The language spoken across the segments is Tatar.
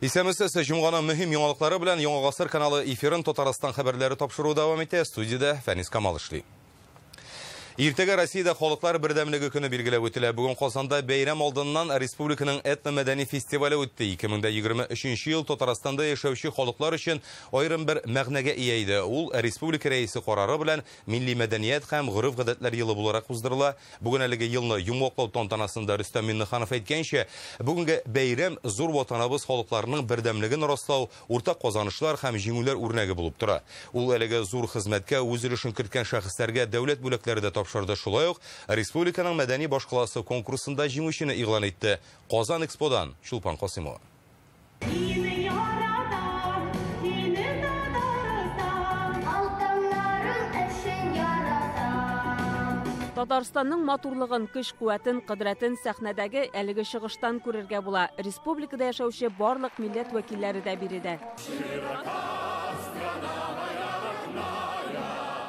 Исәнмесез, җомганың мөһим яңалыклары белән Яңа Гасыр каналы эфирын Татарстан хәбәрләре тапшыруы дәвам итә. Студиядә Фәнис Камал эшли. Иртәгә Россиядә халыклар бердәмлеге көне билгеләп үтелә. Бүген Казанда бәйрәм алдыннан республиканың этномәдәни фестивале үтте. 2023 ел Татарстанда яшәүче халыклар өчен аерым бер мәгънәгә ия иде. Ул республика рәисе карары белән милли мәдәният һәм гореф-гадәтләр елы буларак уздырыла. Бүген әлеге елны йомгаклау тантанасында Рөстәм Миңнеханов әйткәнчә, бүгенге бәйрәм зур ватаныбыз халыкларының бердәмлеген раслау, уртак казанышлар һәм җиңүләр үрнәге булып тора. Ул әлеге зур хезмәткә үз өлешен керткән шәхесләргә дәүләт бүләкләре дә тапшырды. Шулай ук республиканың мәдәни башкаласы конкурсында җиңүчене игълан итте. Казан Эксподан Чулпан Касымова. Татарстанның матурлыгын, көч-куәтен, кодрәтен сәхнәдәге әлеге чыгыштан күрергә була. Республикада яшәүче барлык милләт вәкилләре дә биредә.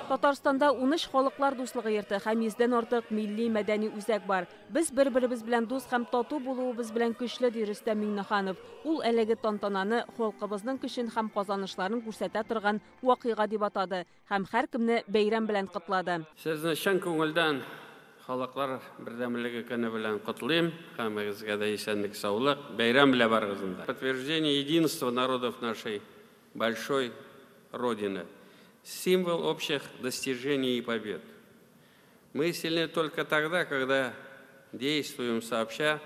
Татарстанда 13 халыклар дуслыгы йорты һәм 100-дән артык милли мәдәни үзәк бар. Без бер-беребез белән дус һәм тату булуыбыз белән көчле, ди Рөстәм Миңнеханов. Ул әлеге тантананы халкыбызның көчен һәм казанышларын күрсәтә торган вакыйга дип атады һәм һәркемне бәйрәм белән котлады. Сезне чын күңелдән халыклар бердәмлеге көне белән котлыйм. Һәммәгезгә дә исәнлек, саулык, бәйрәм белән барыгызны да. Подтверждение единства народов нашей большой Родины. Символ общих достижений и побед. Мы сильны только тогда, когда действуем сообща,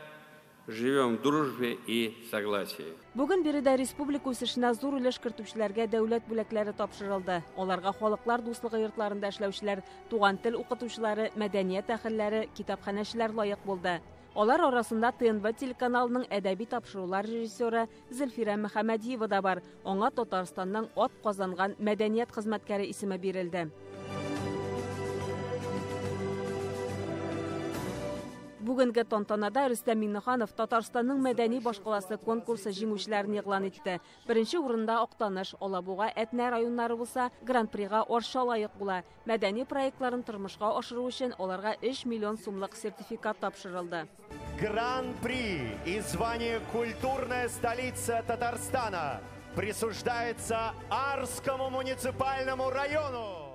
живем в дружбе и согласии. Бүген биредә республика үсешенә зур өлеш кертүчеләргә дәүләт бүләкләре тапшырылды. Аларга халыклар дуслыгы йортларында эшләүчеләр, туган тел укытучылары, мәдәният әһелләре, китапханәчеләр лаек булды. Алар арасында ТНВ телеканалының әдәби тапшырулар режиссеры Зөлфирә Мөхәммәдиева да бар. Аңа Татарстанның ат казанган мәдәният хезмәткәре исеме бирелде. Бүгенге тантанада Рөстәм Миңнеханов Татарстанның мәдәни башкаласы конкурсы җиңүчеләрен игълан итте. Беренче урында Актаныш, Алабуга, Әтнә районнары булса, Гран-прига Арча лаек була. Мәдәни проектларын тормышка ашыру өчен аларга 3 миллион сумлык сертификат тапшырылды. Гран-при и звание «Культурная столица Татарстана» присуждается Арскому муниципальному району.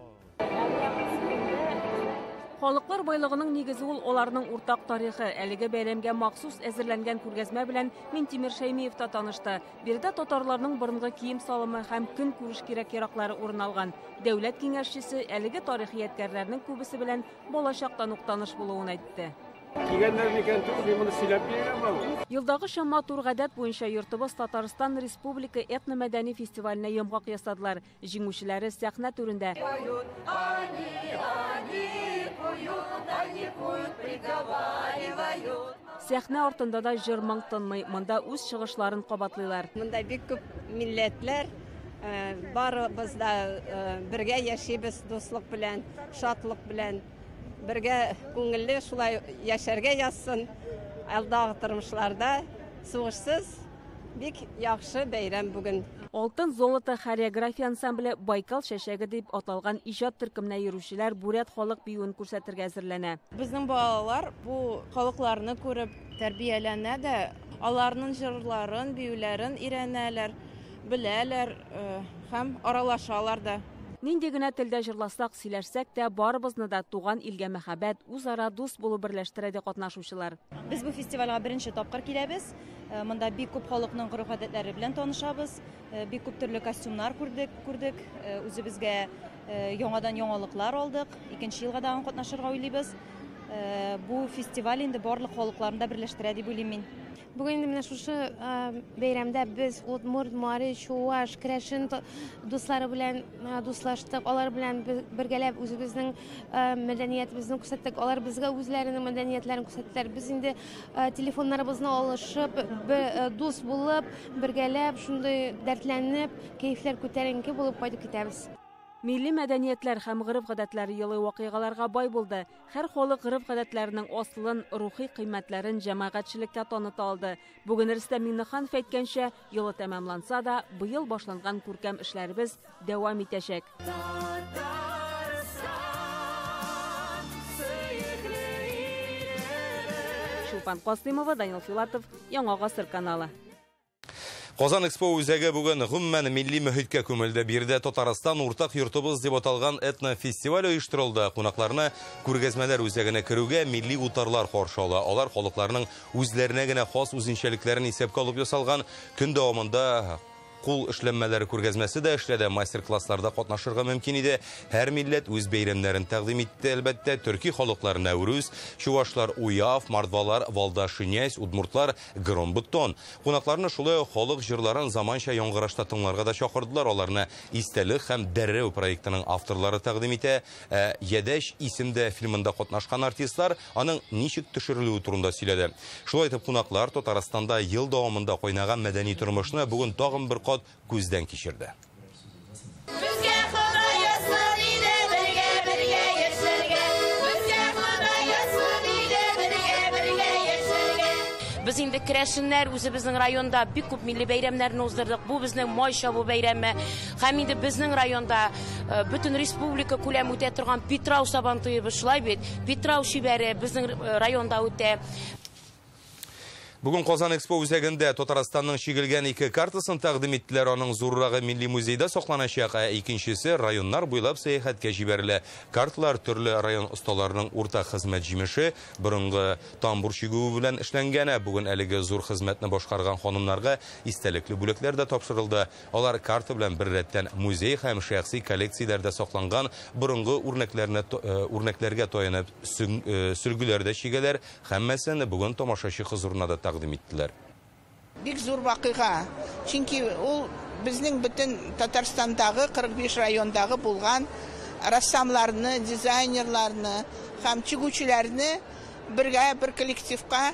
Халыклар байлыгының нигезе ул аларның уртак тарихы. Әлеге бәйрәмгә махсус әзерләнгән күргәзмә белән Минтимер Шәймиев та танышты. Биредә татарларның борынгы кием салымы һәм көнкүреш кирәк-яраклары урын алган. Дәүләт киңәшчесе әлеге тарихи ядкәрләрнең күбесе белән балачактан ук таныш булуын әйтте. Кигәннәр микән түгел, мин моны сөйләп бирәм ул. Елдагыча матур гадәт буенча йортыбыз Татарстан Республика этномәдәни фестиваленә йомгак ясадылар. Җиңүчеләре сәхнә түрендә. Сәхнә артында да җыр моң тынмый. Монда үз чыгышларын кабатлыйлар. Монда бик күп милләтләр, барыбыз да бергә яшибез, дуслык белән, шатлык белән. Бергә күңелле шулай яшәргә язсын. Алдагы тормышларда сугышсыз бик яхшы бәйрәм бүген. Алтын золото хореография ансамбле Байкал чәчәге дип аталган иҗат төркеменә йөрүчеләр бурят халык биюен күрсәтергә әзерләнә. Безнең балалар бу халыкларны күреп тәрбияләнә дә, аларның җырларын, биюләрен өйрәнәләр, беләләр һәм аралашалар да. Нинди генә телдә җырласак, сөйләшсәк тә, барыбызны да туган илгә мәхәббәт, үзара дус булу берләштерә, ди катнашучылар. Без бу фестивальгә беренче тапкыр киләбез. Монда бик күп халыкның гореф-гадәтләре белән танышабыз. Бик күп төрле костюмнар күрдек. Үзебезгә яңадан яңалыклар алдык. Икенче елга да катнашырга уйлыйбыз. Бу фестиваль инде барлык халыкларны да берләштерә дип уйлыйм мин. Бүген инде менә шушы бәйрәмдә без удмурт, мари, чуваш, керәшен дуслары белән дуслаштык. Алар белән бергәләп үзебезнең мәдәниятебезне күрсәттек. Алар безгә үзләренең мәдәниятләрен күрсәттеләр. Без инде телефоннарыбызны алышып, дус булып, бергәләп, шундый дәртләнеп, кәефләр күтәренке булып кайтып китәбез. Милли мәдәниятләр һәм гореф-гадәтләр елы вакыйгаларга бай булды. Һәр халык гореф-гадәтләренең асылын, рухи кыйммәтләрен җәмәгатьчелеккә таныта алды. Бүген Рөстәм Миңнеханов әйткәнчә, елы тәмамланса да, быел башланган күркәм эшләребез дәвам итәчәк. Чулпан Касыймова, Данил Филатов, Яңа Гасыр каналы. Казан Экспо үзәге бүген гомумән милли мөхиткә күмелде. Биредә Татарстан уртак йортыбыз дип аталган этнофестиваль оештырылды. Кунакларны күргәзмәләр үзәгенә керүгә милли утарлар каршы ала. Алар халыкларның үзләренә генә хас үзенчәлекләрен исәпкә алып ясалган. Көн дәвамында кул эшләнмәләре күргәзмәсе дә эшләде. Мастер-классларда катнашырга мөмкин иде. Һәр милләт үз бәйрәмнәрен тәкъдим итте. Әлбәттә, төрки халыклар Нәүрүз, чувашлар Уяв, мордвалар Валдашинясь, удмуртлар Громбутон. Кунакларны шулай ук халык җырларын заманча яңгырашта тыңларга да чакырдылар. Аларны истәлек һәм дәррәү проектының авторлары тәкъдим итә. Ядәш исемдә фильмында катнашкан артистлар аның ничек төшерелүе турында сөйләде. Шулай итеп, кунаклар Татарстанда ел дәвамында кайнаган мәдәни тормышны бүген тагын бер кат күздән кичерде. Безгә Ходай язсын иде бергә бергә яшәргә. Безгә Ходай язсын иде бергә бергә яшәргә. Без инде керәшеннәр үзебезнең районда бик күп милли бәйрәмнәрне уздырдык. Бу безнең май чабу бәйрәме. Һәм инде безнең районда бөтен республика күләме үтә торган Питрау сабантуебыз шулай бит. Питрау шибәре безнең районда үтә. Бүген Казан Экспо үзәгендә Татарстанның чигелгән ике картасын тәкъдим иттеләр. Аның зуррагы Милли музейда сакланачак, ә икенчесе районнар буйлап сәяхәткә җибәрелә. Карталар төрле район осталарының уртак хезмәт җимеше, борынгы тамбур чигүе белән эшләнгән. Бүген әлеге зур хезмәтне башкарган ханымнарга истәлекле бүләкләр дә тапшырылды. Алар карта белән бер рәттән музей һәм шәхси коллекцияләрдә сакланган борынгы үрнәкләргә таянып сөлгеләр дә чигәләр. Һәммәсен бүген тамашачы хозурына да тәкъдим иттеләр. Бик зур вакыйга. Чөнки ул безнең бөтен Татарстандагы 45 райондагы булган рәссамларны, дизайнерларны һәм чигүчеләрне бергә бер коллективка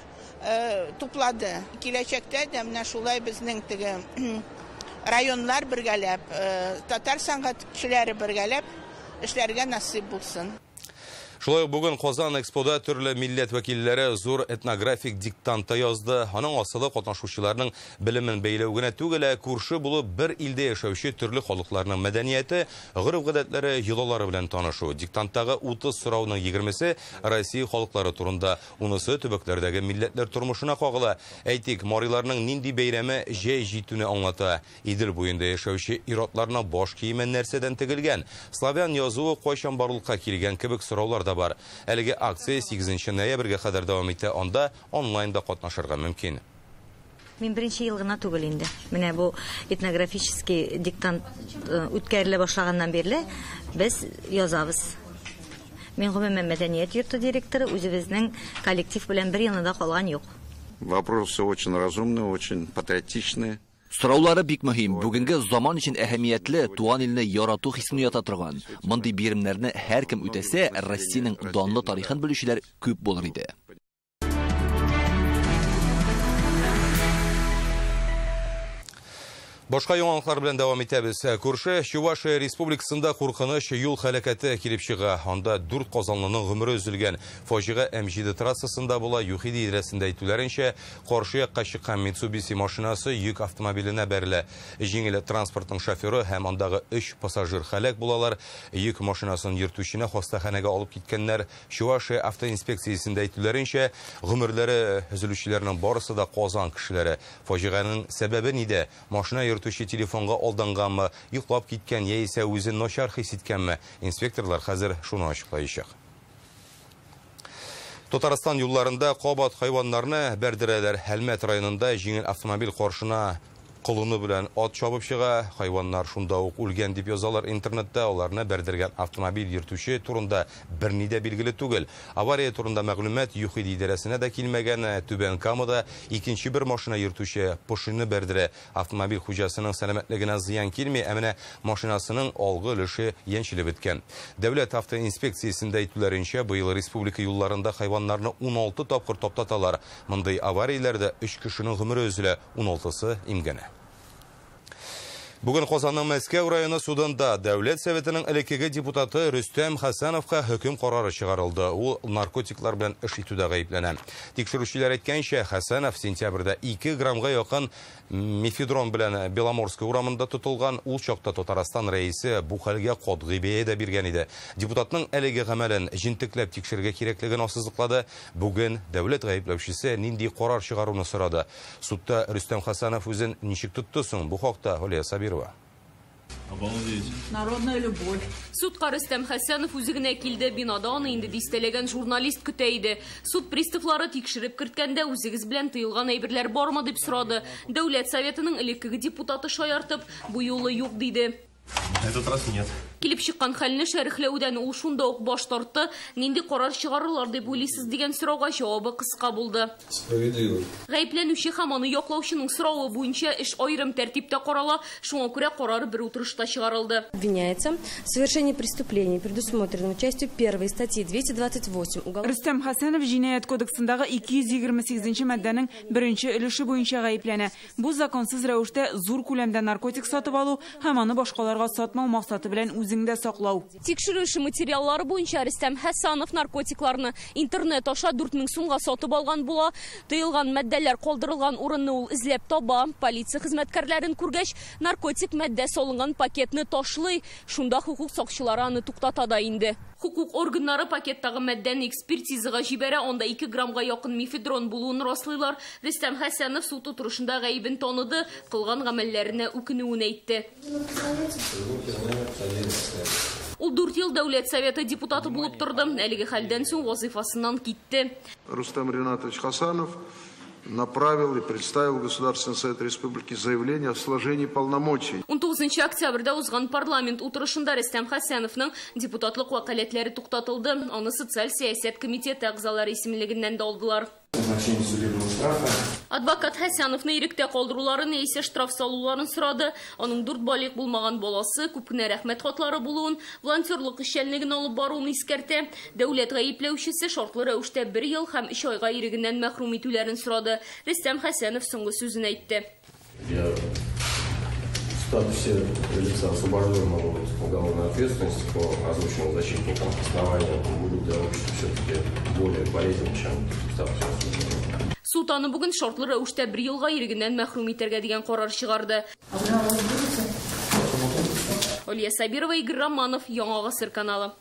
туплады. Киләчәктә дә менә шулай безнең теге районнар бергәләп, татар сәнгать кешеләре бергәләп эшләргә насыйп булсын. Шулай ук бүген Казан Экспода төрле милләт вәкилләре зур этнографик диктантта язды. Аның асылы катнашучыларның белемен бәйләү генә түгел, ә күрше булып бер илдә яшәүче төрле халыкларның мәдәнияте, гореф-гадәтләре, йолалары белән танышу. Диктанттагы 30 сорауның 20-се Россия халыклары турында, 10-сы төбәкләрдәге милләтләр тормышына кагыла. Әйтик, мариларның нинди бәйрәме җәй җитүне аңлата. Идел буенда яшәүче ир-атларның баш киеме нәрсәдән тегелгән? Славян язуы кайчан барлыкка килгән кебек сораулар да бар. Әлеге акция 8 ноябрьгә кадәр дәвам итә. Анда онлайн да катнашырга мөмкин. Мин беренче ел гына түгел инде. Менә бу этнографический диктант үткәрелә башлаганнан бирле без язабыз. Мин гомумән мәдәният йорты директоры, үзебезнең коллектив белән бер елны да калган юк. Вопросы очень разумные, очень патриотичные. Сораулары бик мөһим. Бүгенге заман өчен әһәмиятле, туган илне ярату хисен уята торган. Мондый биремнәрне һәркем үтәсә, Россиянең данлы тарихын белүчеләр күп булыр иде. Башка яңалыклар белән дәвам итәбез. Күрше Чувашия Республикасында куркыныч юл һәлакәте килеп чыга. Анда 4 казанлының гомере өзелгән. Фаҗига М7 трассасында була. ЮХИДИ идарәсендә әйтүләренчә, каршы якка чыккан Mitsubishi машинасы йөк автомобиленә бәрелә. Җиңел транспортның шоферы һәм андагы 3 пассажир һәлак булалар. Йөк машинасын йөртүчене хастаханәгә алып киткәннәр. Чувашия автоинспекциясендә әйтүләренчә, гомерләре өзелүчеләрнең барысы да Казан кешеләре. Фаҗиганең сәбәбе нидә? Машина йөртүче телефонга алданганмы, йоклап киткән яисә үзен начар хис иткәнме? Инспекторлар хәзер шуны ачыклаячак. Татарстан юлларында кабат хайваннарны бәрдерәләр. Әлмәт районында җиңел автомобиль каршына колыны белән ат чабып чыга. Хайваннар шунда ук үлгән дип язалар интернетта. Аларны бәрдергән автомобиль йөртүче турында берни дә билгеле түгел. Авария турында мәгълүмат ЮХИДИ идарәсенә дә килмәгән. Түбән Камада икенче бер машина йөртүче пошины бәрдерә. Автомобиль хуҗасының сәламәтлегенә зыян килми, ә менә машинасының алгы өлеше янчелеп беткән. Дәүләт автоинспекциясендә әйтүләренчә, быел республика юлларында хайваннарны 16 тапкыр таптаталар. Мондый аварияләрдә 3 кешенең гомере өзелә, 16-сы имгәнә. Бүген Казанның Мәскәү районы судында Дәүләт Советының элеккеге депутаты Рөстәм Хәсәновка хөкем карары чыгарылды. Ул наркотиклар белән эш итүдә гаепләнә. Тикшерүчеләр әйткәнчә, Хәсәнов сентябрьдә 2 граммга якын мефедрон белән Беломорская урамында тотылган. Ул чакта Татарстан рәисе бу хәлгә катгый бәя дә биргән иде. Депутатның әлеге гамәлен җентекләп тикшерергә кирәклеген ассызыклады. Бүген дәүләт гаепләүчесе нинди карар чыгаруны сорады. Судта Рөстәм Хәсәнов үзен ничек тотты соң? Бу хакта Алия Сабирова. Обалдеть. Народная любовь. Судка Рөстәм Хәсәнов үзе генә килде. Бинада аны инде дистәләгән журналист көтә иде. Суд приставлары тикшереп керткәндә үзегез белән тыелган әйберләр бармы дип сорады. Дәүләт Советының элеккеге депутаты шаяртып, бу юлы юк диде. На этот раз нет. Килеп чыккан хәлне шәрехләүдән ул шунда ук баш тартты. Нинди карар чыгарырлар дип уйлыйсыз дигән сорауга җавабы кыска булды. Справедливо. Гаепләнүче һәм аны яклаучының соравы буенча эш аерым тәртиптә карала, шуңа күрә карар бер утырышта чыгарылды. Обвиняется в совершении преступлений, предусмотренных частью 1 статьи 228 Уголовного Рөстәм Хәсәнов җинаять кодексындагы 228 маддәнең беренче өлеше буенча гаепләнә. Бу законсыз рәвештә зур күләмдә наркотик сатып алу һәм аны башкаларга сатмау максаты белән үзеңдә саклау. Тикшерү эше материаллары буенча Рөстәм Хәсәнов наркотикларны интернет аша 4000 сумга сатып алган була. Тыелган матдәләр калдырылган урынны ул эзләп таба. Полиция хезмәткәрләрен күргәч, наркотик матдә салынган пакетны ташлый. Шунда хукук сакчылары аны туктата да инде. Хукук органнары пакеттагы матдәне экспертизага җибәрә, анда 2 граммга якын мефедрон булуын раслыйлар. Рөстәм Хәсәнов суд утырышында гаебен таныды, кылган гамәлләренә үкенүен әйтте. Ул 4 ел Дәүләт Советы депутаты булып торды. Әлеге хәлдән соң вазифасыннан китте. Рустам Ринатович Хасанов направил и представил Государственный совет республики заявление о сложении полномочий. 19 октябрьдә узган парламент утырышында Рөстәм Хәсәновның депутатлык вәкаләтләре туктатылды. Аны социаль сәясәт комитеты әгъзалары исемлегеннән дә алдылар. Назначение судебного штрафа. Адвокат Хәсәновны иректә калдыруларын яисә штраф салуларын сорады. Аның 4 балигъ булмаган баласы, күп кенә рәхмәт хатлары булуын, волонтерлык эшчәнлеген алып баруын искәртә. Дәүләт гаепләүчесе шартлы рәвештә 1 ел һәм 3 айга ирегеннән мәхрүм итүләрен сорады. Рөстәм Хәсәнов соңгы сүзен әйтте. Я в статусе лица освобожденного от уголовной ответственности по озвученным защитникам основаниям буду для общества все-таки более полезен, чем в статусе осужденного. Суд аны бүген шартлы рәвештә 1 елга ирегеннән мәхрүм итәргә дигән карар чыгарды. Алия Сабирова, Игорь Романов, Яңа Гасыр каналы.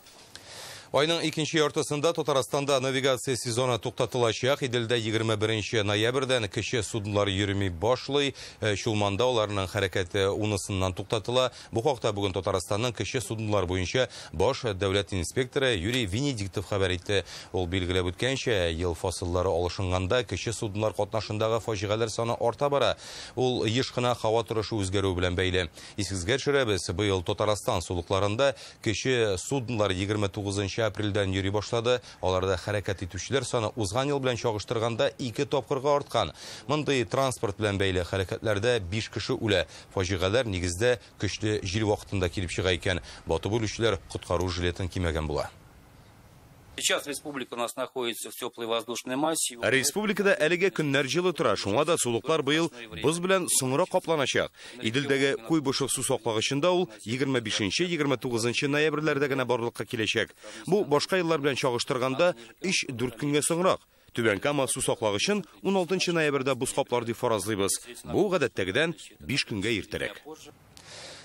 Айның икенче яртысында Татарстанда навигация сезоны туктатылачак. Иделдә 21 ноябрьдән кече суднолар йөрми башлый. Чулманда аларның хәрәкәте 10-сыннан туктатыла. Бу хакта бүген Татарстанның кече суднолар буенча баш дәүләт инспекторы Юрий Венедиктов хәбәр итте. Ул билгеләп үткәнчә, ел фасыллары алышынганда кече суднолар катнашындагы фаҗигаләр саны арта бара. Ул еш кына һава торышы үзгәрү белән бәйле. Исегезгә төшерәбез, быел Татарстан сулыкларында кече суднолар 29 апрельдән йөри башлады. Аларда хәрәкәт итүчеләр саны узган ел белән чагыштырганда 2 тапкырга арткан. Мондый транспорт белән бәйле хәрәкәтләрдә 5 кеше үлә. Фаҗигаләр нигездә көчле җил вакытында килеп чыга икән. Батып үлүчеләр коткару жилетын кимәгән була. Сейчас республика у нас находится в теплой воздушной массе. Республикада әлегә көннәр җылы тора, шуңа да сулыклар быел боз белән соңрак капланачак. Иделдәге Куйбышев су саклагычында ул 25-29 ноябрьләрдә генә барлыкка киләчәк. Бу башка еллар белән чагыштырганда 3-4 көнгә соңрак. Түбән Кама су саклагычын 16 ноябрьдә боз каплар дип фаразлыйбыз. Бу гадәттәгедән 5 көнгә иртәрәк.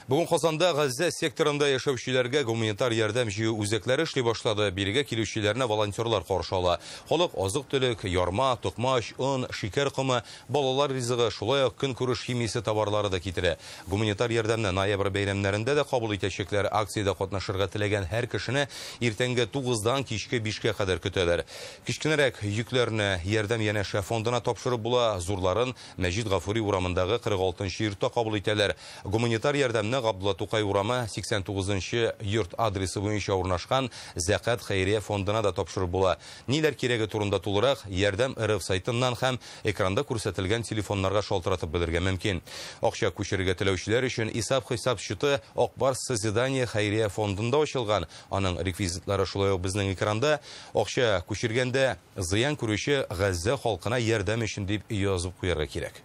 Бүген Казанда Газзә секторында яшәүчеләргә гуманитар ярдәм җыю үзәкләре эшли башлады. Бирегә килүчеләрне волонтерлар каршы ала. Халык азык-төлек, ярма, токмач, он, шикәр комы, балалар ризыгы, шулай ук көнкүреш химиясе товарлары да китерә. Гуманитар ярдәмне ноябрь бәйрәмнәрендә дә кабул итәчәкләр. Акциядә катнашырга теләгән һәр кешене иртәнге 9-дан кичке 5-кә кадәр көтәләр. Кечкенәрәк йөкләрне ярдәм янәшә фондына тапшырып була. Зурларын Мәҗит Гафури урамындагы 46 йортта кабул итәләр. Гуманитар ярдәмне Габдулла Тукай урамы 89 йорт адресы буенча урнашкан Зәкат хәйрия фондына да тапшырып була. Ниләр кирәге турында тулырак Ярдәм РФ сайтыннан һәм экранда күрсәтелгән телефоннарга шалтыратып белергә мөмкин. Акча күчерергә теләүчеләр өчен исәп-хисап счеты Ак Барс Созидание хәйрия фондында ачылган. Аның реквизитлары шулай ук безнең экранда. Акча күчергәндә зыян күрүче Газзә халкына ярдәм өчен дип язып куярга кирәк.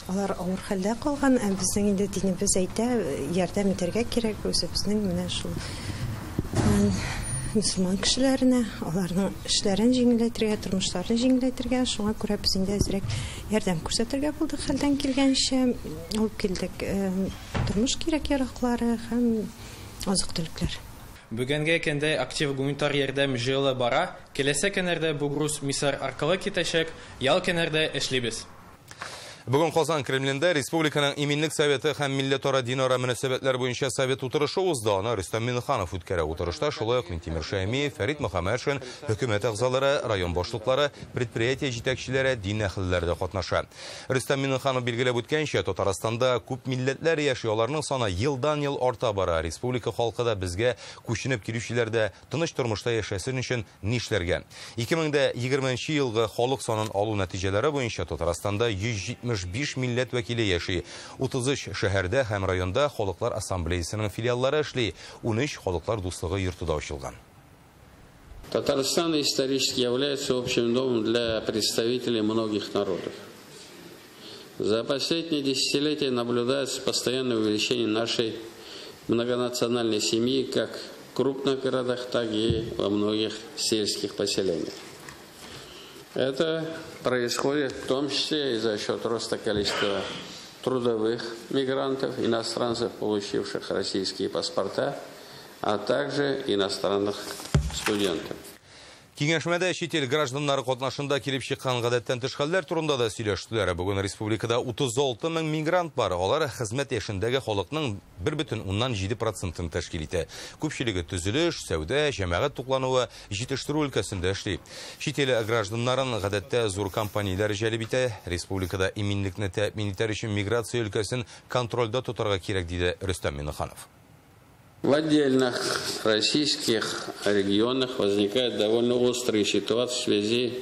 Алар авыр хәлдә калган, ә безнең инде динебез әйтә, ярдәм итәргә кирәк үзебезнең менә шул мөселман кешеләренә, аларның эшләрен җиңеләйтергә, тормышларын җиңеләйтергә. Шуңа күрә без инде әзрәк ярдәм күрсәтергә булдык, хәлдән килгәнчә алып килдек тормыш кирәк-яраклары һәм азык-төлекләр. Бүгенге көндә актив гуманитар ярдәм җыела бара. Киләсе көннәрдә бу груз Мисыр аркылы китәчәк, ял көннәрдә эшлибез. Бүген Казан Кремлендә Республиканың Иминлек советы һәм милләтара динара мөнәсәбәтләр буенча совет утырышы узды. Аны Рөстәм Миңнеханов үткәрә. Утырышта шулай ук Минтимер Шәймиев, Фәрит Мөхәммәтшин, хөкүмәт әгъзалары, район башлыклары, предприятие җитәкчеләре, дин әһелләре дә катнаша. Рөстәм Миңнеханов билгеләп үткәнчә, Татарстанда күп милләтләр яши, аларның саны елдан-ел арта бара. Республика халкы да безгә күченеп килүчеләр дә тыныч тормышта яшәсен өчен нишләргә? 2020 елгы халык санын алу нәтиҗәләре буенча Татарстанда 175 милләт вәкиле яши. 33 шәһәрдә һәм районда Халыклар ассамблеясының филиаллары эшли. 13 Халыклар дуслыгы йорты да ачылган. Татарстан исторически является общим домом для представителей многих народов. За последние десятилетия наблюдается постоянное увеличение нашей многонациональной семьи как в крупных городах, так и во многих сельских поселениях. Это происходит в том числе и за счет роста количества трудовых мигрантов, иностранцев, получивших российские паспорта, а также иностранных студентов. Киңәшмәдә чит ил гражданнары катнашында килеп чыккан гадәттән тыш хәлләр турында да сөйләштеләр. Бүген республикада 36 мең мигрант бар. Алар хезмәт яшендәге халыкның 1,7%-ын тәшкил итә. Күпчелеге төзелеш, сәүдә, җәмәгать туклануы, җитештерү өлкәсендә эшли. Чит ил гражданнарын гадәттә зур компанияләр җәлеп итә. Республикада иминлекне тәэмин итәр өчен миграция өлкәсен контрольдә тотарга кирәк, диде Рөстәм Миңнеханов. В отдельных российских регионах возникают довольно острые ситуации в связи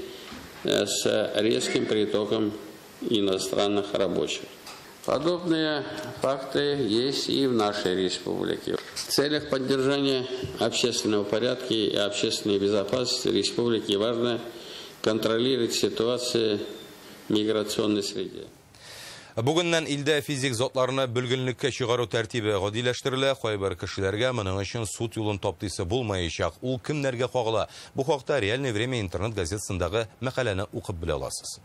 с резким притоком иностранных рабочих. Подобные факты есть и в нашей республике. В целях поддержания общественного порядка и общественной безопасности республики важно контролировать ситуацию в миграционной среде. Бүгеннән илдә физик затларны бөлгенлеккә чыгару тәртибе гадиләштерелә. Кайбер кешеләргә моның өчен суд юлын таптыйсы булмаячак. Ул кемнәргә кагыла? Бу хакта «Реальное время» интернет газетасындагы мәкаләне укып белә аласыз.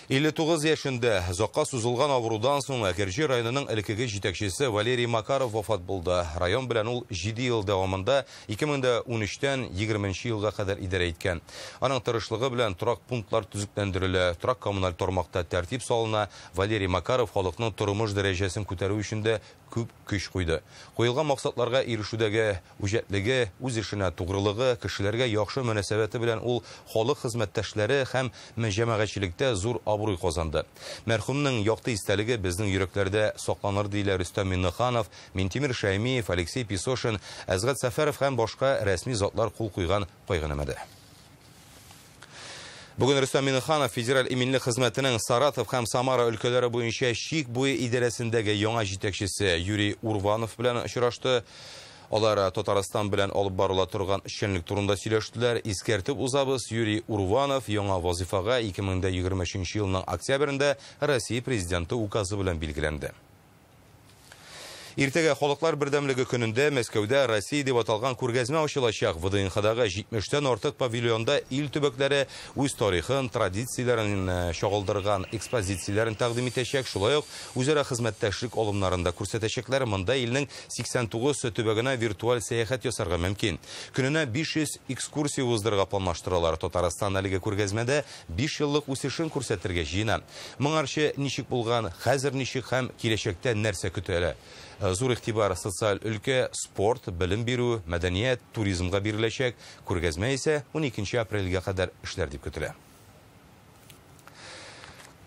59 яшендә озакка сузылган авырудан соң Әгерҗе районының элеккеге җитәкчесе Валерий Макаров вафат булды. Район белән ул 7 ел дәвамында 2013-тән 20 елга кадәр идарә иткән. Аның тырышлыгы белән торак пунктлар төзекләндерелә, торак коммуналь тармакта тәртип салына. Валерий Макаров халыкның тормыш дәрәҗәсен күтәрү өчен дә күп көч куйды. Куелган максатларга ирешүдәге үҗәтлеге, үз эшенә тугрылыгы, кешеләргә яхшы мөнәсәбәте белән ул халык хезмәттәшләре һәм җәмәгатьчелектә зур абруй казанды. Мәрхүмнең якты истәлеге безнең йөрәкләрдә сакланыр, диләр Рөстәм Миңнеханов, Минтимер Шәймиев, Алексей Песошин, Әзгать Сәфәров һәм башка рәсми затлар кул куйган кайгынамәдә. Бүген Рөстәм Миңнеханов Федераль иминлек хезмәтенең Саратов һәм Самара өлкәләре буенча чик буе идарәсендәге яңа җитәкчесе Юрий Урванов белән очрашты. Алар Татарстан белән алып барыла торган эшчәнлек турында сөйләштеләр. Искәртеп узабыз, Юрий Урванов яңа вазифага 2023 елның октябрендә Россия президенты указы белән билгеләнде. Иртәгә Халыклар бердәмлеге көнендә Мәскәүдә Россия дип аталган күргәзмә ачылачак. ВДНХдагы 70-тән артык павильонда ил төбәкләре үз тарихын, традицияләрен чагылдырган экспозицияләрен тәкъдим итәчәк. Шулай ук үзара хезмәттәшлек алымнарын да күрсәтәчәкләр. Монда илнең 89 төбәгенә виртуаль сәяхәт ясарга мөмкин. Көненә 500 экскурсия уздырырга планлаштыралар. Татарстан әлеге күргәзмәдә 5 еллык үсешен күрсәтергә җыена. Моңарчы ничек булган, хәзер ничек һәм киләчәктә нәрсә көтелә? Зур игътибар социаль өлкә, спорт, белем бирү, мәдәният, туризмга биреләчәк. Күргәзмә исә 12 апрельгә кадәр эшләр дип көтелә.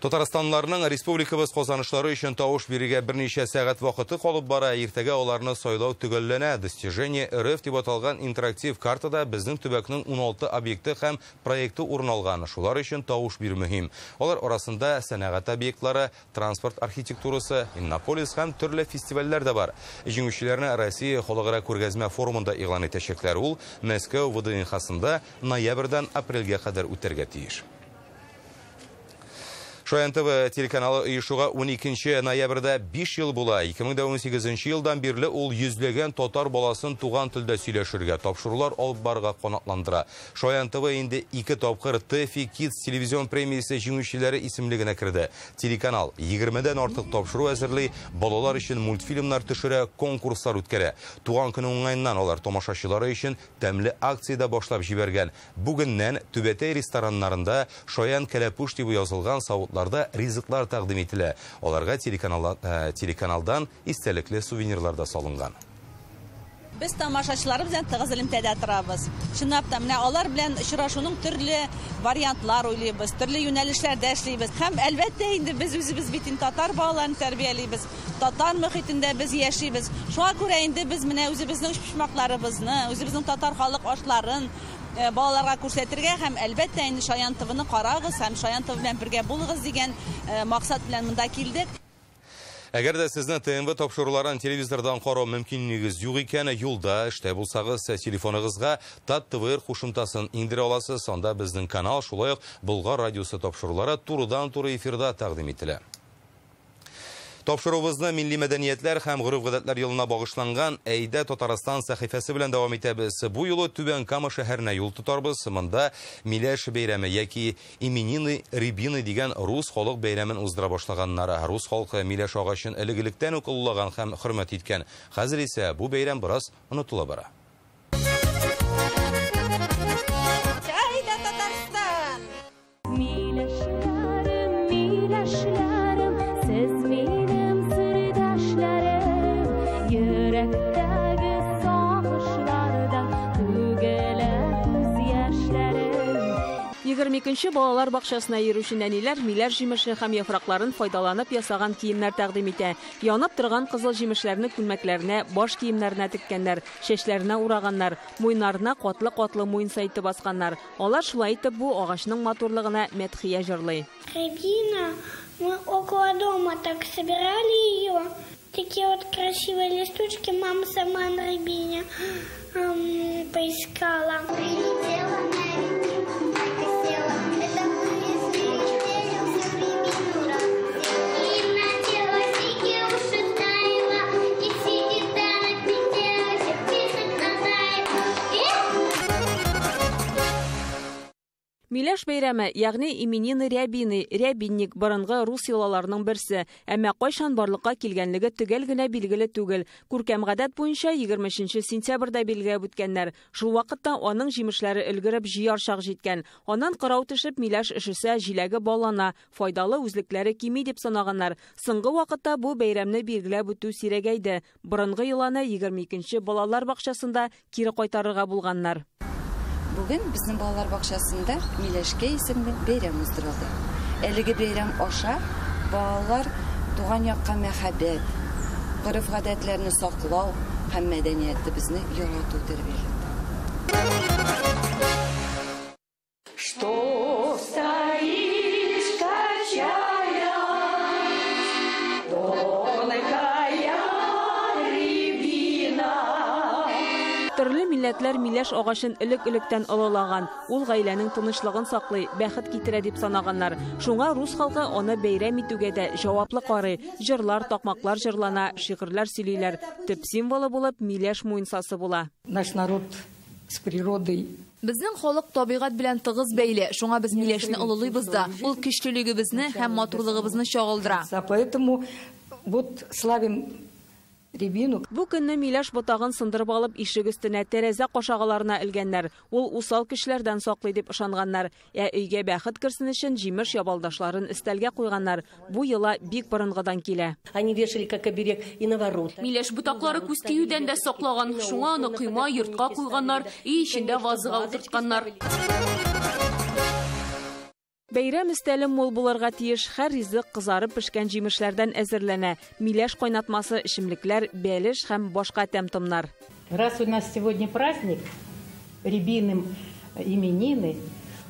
Татарстанларның республикабыз казанышлары өчен тавыш бирергә берничә сәгать вакыты калып бара. Иртәгә аларны сайлау төгәлләнә. Достижение РФ дип аталган интерактив картада безнең төбәкнең 16 объекты һәм проекты урын алган. Шулар өчен тавыш бирү мөһим. Алар арасында сәнәгать объектлары, транспорт архитектурасы, Иннополис һәм төрле фестивальләр дә бар. Җиңүчеләрне Россия халыкара күргәзмә форумында игълан итәчәкләр. Ул Мәскәү ВДНХ-сында ноябрьдән апрельгә кадәр үтәргә тиеш. Шаян ТВ телеканалы оешуга 12 ноябрьдә 5 ел була. 2018 елдан бирле ул йөзләгән татар баласын туган телдә сөйләшергә, тапшырулар алып барырга канатландыра. Шаян ТВ инде 2 тапкыр ТЭФИ Kids телевизион премиясе җиңүчеләре исемлегенә керде. Телеканал 20дән артык тапшыру әзерли, балалар өчен мультфильмнар төшерә, конкурслар үткәрә. Туган көне уңаеннан алар тамашачылары өчен тәмле акция дә башлап җибәргән. Бүгеннән Түбәтәй рестораннарында Шаян кәләпүш дип язылган савытларда ризыклар тәкъдим ителә. Аларга телеканалдан истәлекле сувенирлар да салынган. Без тамашачылар белән тыгыз элемтәдә торабыз. Чынлап та, менә алар белән очрашуның төрле вариантлар уйлыйбыз, төрле юнәлешләрдә эшлибез. Һәм әлбәттә инде без үзебез бит инде татар балаларын тәрбиялибез, татар мөхитендә без яшибез. Шуңа күрә инде без менә үзебезнең өчпочмакларыбызны, үзебезнең татар халык ашларын балаларга күрсәтергә һәм әлбәттә инде Шаян ТВны карагыз һәм Шаян ТВ белән бергә булыгыз дигән максат белән монда килдек. Әгәр дә сезне ТНВ тапшыруларын телевизордан карау мөмкинлегегез юк икән, юлда, эштә булсагыз, телефоныгызга Тат ТВ кушымтасын иңдерә аласыз. Анда безнең канал, шулай ук Болгар радиосы тапшырулары турыдан-туры эфирда тәкъдим ителә. Тапшыруыбызны милли мәдәниятләр һәм гореф-гадәтләр елына багышланган Әйдә Татарстан сәхифәсе белән дәвам итәбез. Бу юлы Түбән Кама шәһәренә юл тотарбыз. Монда Миләш бәйрәме яки Именины Рябины дигән рус халык бәйрәмен уздыра башлаганнар. Рус халкы миләш агачын элек-электән үк олылаган һәм хөрмәт иткән. Хәзер исә бу бәйрәм бераз онытыла бара. Әйдә Татарстан! Миләшләрем, миләшләрем, сез минем сырдашларым, йөрәктәге сагышлардан түгелә күз яшьләрем. 22 балалар бакчасына йөрүче нәниләр миләш җимеше һәм яфракларын файдаланып ясаган киемнәр тәкъдим итә. Янып торган кызыл җимешләрне күлмәкләренә, баш киемнәренә теккәннәр, чәчләренә ураганнар, муеннарына катлы-катлы муенса итеп басканнар. Алар шулай итеп бу агачның матурлыгына мәдхия җырлый. Рябина, мы около дома так собирали ее. Такие вот красивые листочки мама сама на рябине поискала. Прилетела на рябину, так и села. Это мы взлетели, всю рябину рассела. И надела сики уши ставила, и сидит она петела, всех писать надоела. Миләш бәйрәме, ягъни именины Рябины, рябинник борынгы рус йолаларының берсе. Әмма кайчан барлыкка килгәнлеге төгәл генә билгеле түгел. Күркәм гадәт буенча 23 сентябрьдә билгеләп үткәннәр. Шул вакытта аның җимешләре өлгереп җыяр чак җиткән. Аннан кырау төшеп миләш өшесә, җиләге баллана, файдалы үзлекләре кими дип санаганнар. Соңгы вакытта бу бәйрәмне билгеләп үтү сирәгәйде. Борынгы йоланы 22 балалар бакчасында кире кайтарырга булганнар. Бүген безнең балалар бакчасында Миләшкә исемле бәйрәм уздырылды. Әлеге бәйрәм аша балалар туган якка мәхәббәт, гореф-гадәтләрне саклау һәм мәдәниятебезне ярату тәрбияләде. Что стоишь, качая, тонкая рябина? Төрле милләтләр миләш агачын элек-электән олылаган. Ул гаиләнең тынычлыгын саклый, бәхет китерә дип санаганнар. Шуңа рус халкы аны бәйрәм итүгә дә җаваплы карый. Җырлар, такмаклар җырлана, шигырьләр сөйлиләр. Төп символы булып миләш муенсасы була. Наш народ с природой. Безнең халык табигать белән тыгыз бәйле. Шуңа без миләшне олылыйбыз да. Ул көчлелегебезне һәм матурлыгыбызны чагылдыра. Поэтому вот славим рябину. Бу көнне миләш ботагын сындырып алып ишек өстенә, тәрәзә кашагаларына элгәннәр. Ул усал кешеләрдән саклый дип ышанганнар. Ә өйгә бәхет керсен өчен җимеш ябалдашларын өстәлгә куйганнар. Бу йола бик борынгыдан килә. Они вешали как оберег и на ворота. Миләш ботаклары күз тиюдән дә саклаган. Шуңа аны койма йортка куйганнар, өй эчендә вазага утыртканнар. Бәйрәм өстәле мул булырга тиеш. Һәр ризык кызарып пешкән җимешләрдән әзерләнә. Миләш кайнатмасы, эчемлекләр, бәлеш һәм башка тәм-томнар. Раз у нас сегодня праздник, рябиным именины,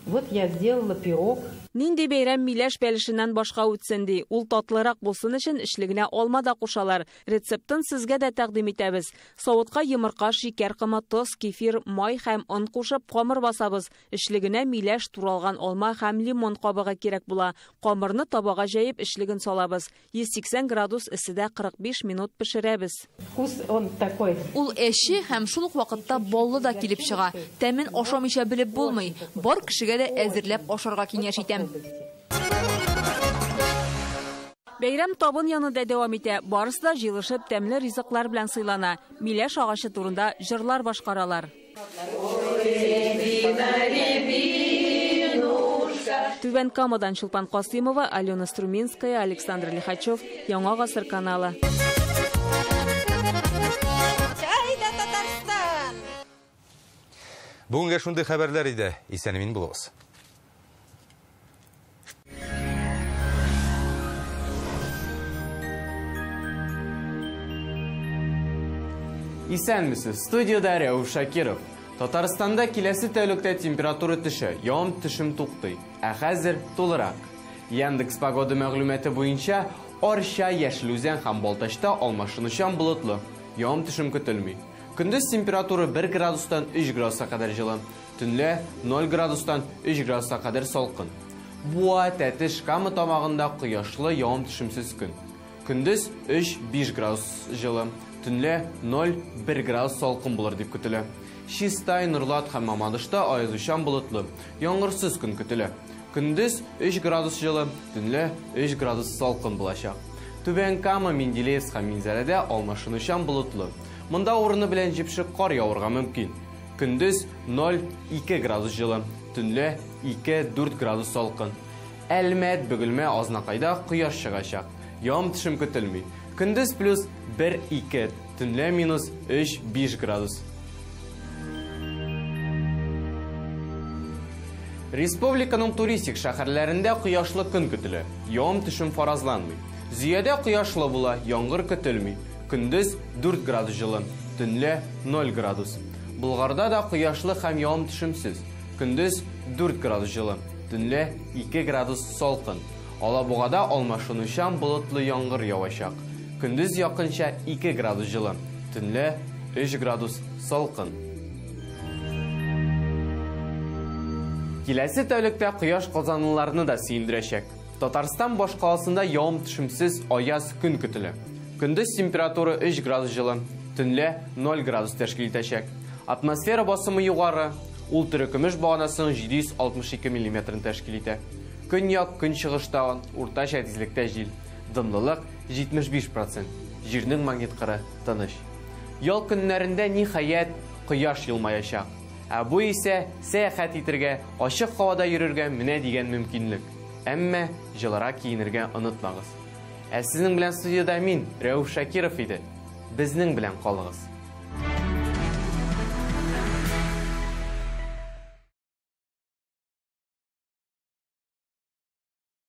вот я сделала пирог. Нинди бәйрәм миләш бәлешеннән башка үтсен ди. Ул татлырак булсын өчен эчлегенә алма да кушалар. Рецептын сезгә дә тәкъдим итәбез. Савытка йомырка, шикәр комы, тоз, кефир, май һәм он кушып камыр басабыз. Эчлегенә миләш, туралган алма һәм лимон кабыгы кирәк була. Камырны табага җәеп эчлеген салабыз. 180 градус эсседә 45 минут пешерәбез. Вкус он такой. Ул әче һәм шул ук вакытта баллы да килеп чыга. Тәмен ашамыйча белеп булмый. Бар кешегә дә әзерләп ашарга киңәш итәм. Бәйрәм табын янында дәвам итә. Барысы да җыелышып тәмле ризыклар белән сыйлана. Миләш агачы турында җырлар башкаралар. Түбән Камадан Чулпан Касыймова, Алена Струминская, Александр Лихачев, Яңа Гасыр каналы. Айда Татарстан! Бүгенгә шундый хәбәрләр иде. Исән-имин булыгыз. Исәнмесез, студияда Рәүф Шакиров. Татарстанда киләсе тәүлектә температура төшә, явым-төшем туктый, ә хәзер тулырак. Яндекс погода мәгълүматы буенча Арча, Яшел Үзән һәм Балтачта алмашынучан болытлы, явым-төшем көтелми. Көндез температура 1 градустан 3 градуска кадәр җылы, төнлә 0 градустан 3 градуска кадәр салкын. Буа, Тәтеш, Кама тамагында кояшлы, явым-төшемсез көн. Көндез 3-5 градус җылы, төнлә 0-1 градус салкын булыр дип көтелә. Чистай, Нурлат һәм Мамадышта аязучан болытлы, яңгырсыз көн көтелә. Көндез 3 градус җылы, төнлә 3 градус салкын булачак. Түбән Кама, Менделеевск һәм Минзәләдә алмашынучан болытлы. Монда урыны белән җепшек кар явырга мөмкин. Көндез 0-2 градус җылы, төнлә 2-4 градус салкын. Әлмәт, Бөгелмә, Азнакайда кояш чыгачак. Явым-төшем көтелми. Көндез плюс 1-2, төнлә минус 3-5 градус. Республиканың туристик шәһәрләрендә кояшлы көн көтелә. Явым-төшем фаразланмый. Зөядә кояшлы була, яңгыр көтелми. Көндез 4 градус җылы, төнлә 0 градус. Болгарда да кояшлы һәм явым-төшемсез. Көндез 4 градус җылы, төнлә 2 градус салкын. Алабугада алмашынучан болытлы яңгыр явачак. Көндез якынча 2 градус җылы, төнлә 3 градус салкын. Киләсе тәүлектә кояш казанлыларны да сөендерәчәк. Татарстан башкаласында явым-төшемсез аяз көн көтелә. Көндез температура 3 градус җылы, төнлә 0 градус тәшкил итәчәк. Атмосфера басымы югары, ул терекөмеш баганасының 762 миллиметрын тәшкил итә. Көньяк көнчыгышта уртача тизлектә җил, дымлылык 75%, җирнең магнит кыры тыныч. Ял көннәрендә ниһаять кояш елмаячак. Ә бу исә сәяхәт итергә, ачык һавада йөрергә менә дигән мөмкинлек. Әмма җылырак киенергә онытмагыз. Ә сезнең белән студияда мин, Рәүф Шакиров иде. Безнең белән калыгыз.